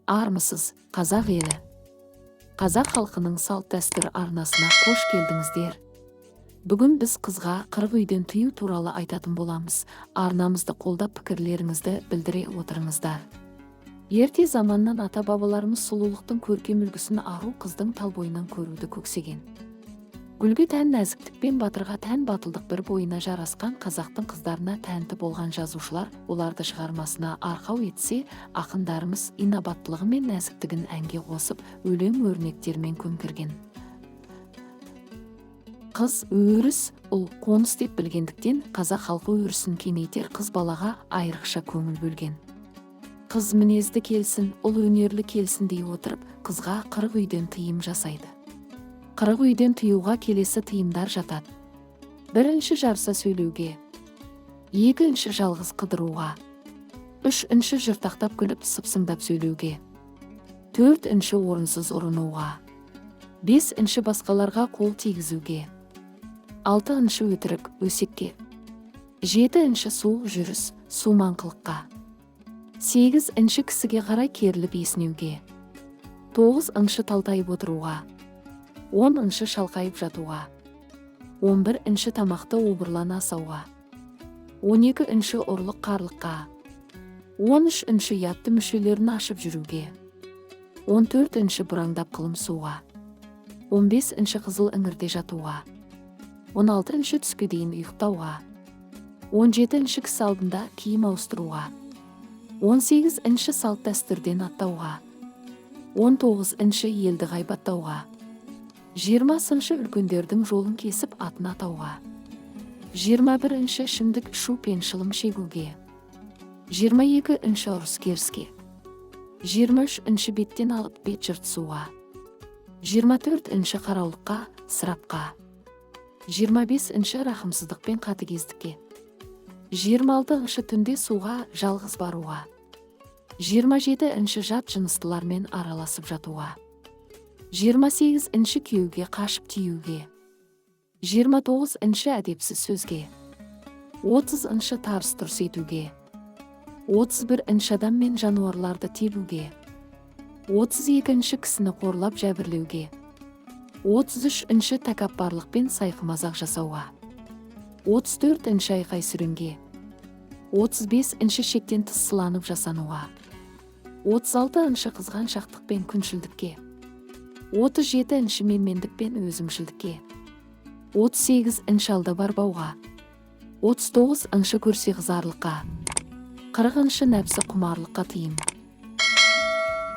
Армысыз, қазақ елі! Қазақ халқының салт-дәстүр арнасына қош келдіңіздер! Бүгін біз қызға 40 үйден тыю туралы айтатын боламыз. Арнамызды қолдап, пікірлеріңізді білдіре отырыңыздар. Ерте заманнан ата-бабаларымыз сұлулықтың көркем үлгісін ару қыздың тал бойынан көруді көксеген. Гүлге тән нәзіктік пен батырға тән батылдық бір бойына жарасқан қазақтың қыздарына тәнті болған жазушылар оларды шығармасына арқау етсе, ақындарымыз инабаттылығы мен нәзіктігін әнге қосып, өлең өрнектермен көмкерген. Қыз өріс, ұл қоныс деп білгендіктен, қазақ халқы өрісін кеңейтер қыз балаға айрықша көңіл бөлген. Қыз мінезді келсін, ұл өнерлі келсін дей отырып, қызға 40 үйден тыйым жасайды. 40 үйден тыюға келесі тыйымдар жатады. Бірінші, жарыса сөйлеуге. Екінші, жалғыз қыдыруға. Үшінші, жыртақтап күліп, сыпсыңдап сөйлеуге. Төртінші, орынсыз ұрынуға. Бесінші, басқаларға қол тигізуге. Алтыншы, өтірік өсекке. Жетінші, суық жүріс, сумаңқылыққа. Сегізінші, кісіге қарай керіліп есінеуге. 9-шы, талтайып отыруға. 10-шы, шалқайып жатуға. 11-ші, тамақты обырлана асауға. 12-ші, ұрлық қарлыққа. 13-ші, ұятты мүшелерін ашып жүруге. 14-ші, бұраңдап қылымсуға. 15-ші, қызыл іңірде жатуға. 16-шы, түске дейін ұйықтауға. 17-ші, кісі алдында киім ауыстыруға. 18-ші, салт дәстүрден аттауға. 19-ші, елді ғайбаттауға. 20-шы, үлкендердің жолын кесіп атын атауға. 21-ші, ішімдік ішу пен шылым шегуге. 22-ші, ұрыс керіске. 23-ші, беттен алып бет жыртысуға. 24-ші, қараулыққа, ысырапқа. 25-ші, рақымсыздық пен қатыгездікке. 26-шы, түнде суға жалғыз баруға. 27-ші, жат жыныстылармен араласып жатуға. 28-ші, күйеуге қашып тиюге. 29-ші, әдепсіз сөзге. 30-шы, тарс тұрс етуге. 31-ші, адам мен жануарларды тебуге. 32-ші, кісіні қорлап жәбірлеуге. 33-ші, тәкаппарлық пен сайқымазақ жасауға. 34-ші, айқай сүренге. 35-ші, шектен тыс сыланып жасануға. 36-шы, қызғаншақтық пен күншілдікке. 37-ші, менмендік пен өзімшілдікке. 38-ші, алдап арбауға. 39-шы, көрсе қызарлыққа. 40-шы, нәпсі құмарлыққа тыйым.